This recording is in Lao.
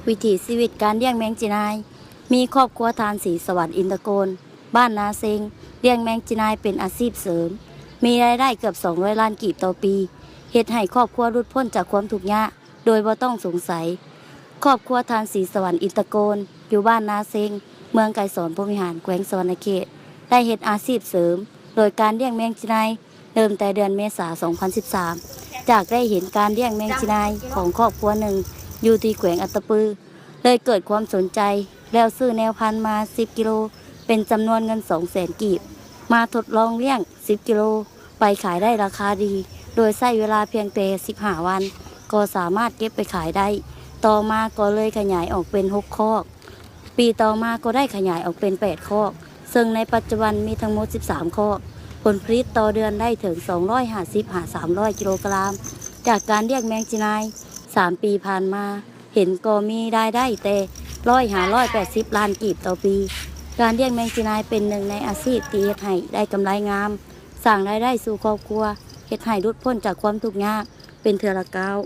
ວິຖີຊີວິດການລ້ຽງແມງຈີນາຍ ມີຄອບຄົວທ່ານ ສີສະຫວັນ ອິນຕະໂກນ ບ້ານນາເຊັງ ລ້ຽງແມງຈີນາຍເປັນອາຊີບເສີມ, ມີລາຍໄດ້ເກືອບສອງຮ້ອຍລ້ານກີບຕໍ່ປີ, ເຮັດໃຫ້ຄອບຄົວຫຼຸດພົ້ນຈາກຄວາມທຸກຍາກໂດຍບໍ່ຕ້ອງສົງໄສ. ຄອບຄົວທ່ານ ສີສະຫວັນ ອິນຕະໂກນ ຢູ່ບ້ານນາເຊັງ ເມືອງໄກສອນພົມວິຫານ ແຂວງສະຫວັນນະເຂດ ໄດ້ເຮັດອາຊີບເສີມໂດຍການລ້ຽງແມງຈີນາຍ ເລີ່ມແຕ່ເດືອນເມສາ ສອງພັນສິບສາມ ຈາກໄດ້ເຫັນການລ້ຽງແມງຈີນາຍຂອງຄອບຄົວໜຶ່ງຢູ່ທີ່ແຂວງອັດຕະປື ເລີຍເກີດຄວາມສົນໃຈ ແລ້ວຊື້ແນວພັນມາສິບກິໂລ ເປັນຈຳນວນເງິນສອງແສນກີບ ມາທົດລອງລ້ຽງສິບກິໂລ ໄປຂາຍໄດ້ລາຄາດີ ໂດຍໃຊ້ເວລາພຽງແຕ່ສິບຫ້າວັນ ກໍສາມາດເກັບໄປຂາຍໄດ້. ຕໍ່ມາກໍເລີຍຂະຫຍາຍອອກເປັນຫົກຄອກ. ປີຕໍ່ມາກໍໄດ້ຂະຫຍາຍອອກເປັນແປດຄອກ, ເຊິ່ງໃນປັດຈຸບັນມີທັງໝົດສິບສາມຄອກ. ຜົນຜະລິດຕໍ່ເດືອນໄດ້ເຖິງສອງຮ້ອຍຫ້າສິບຫາສາມຮ້ອຍກິໂລກຣາມ. ຈາກການລ້ຽງແມງຈີນາຍ ສາມປີຜ່ານມາ ເຫັນກໍມີລາຍໄດ້ແຕ່ຮ້ອຍຫາຮ້ອຍແປດສິບລ້ານກີບຕໍ່ປີ. ການລ້ຽງແມງຈີນາຍເປັນໜຶ່ງໃນອາຊີບທີ່ເຮັດໃຫ້ໄດ້ກຳໄລງາມ, ສ້າງລາຍໄດ້ສູ່ຄອບຄົວ, ເຮັດໃຫ້ຫຼຸດພົ້ນຈາກຄວາມທຸກຍາກເປັນເທື່ອລະກ້າວ.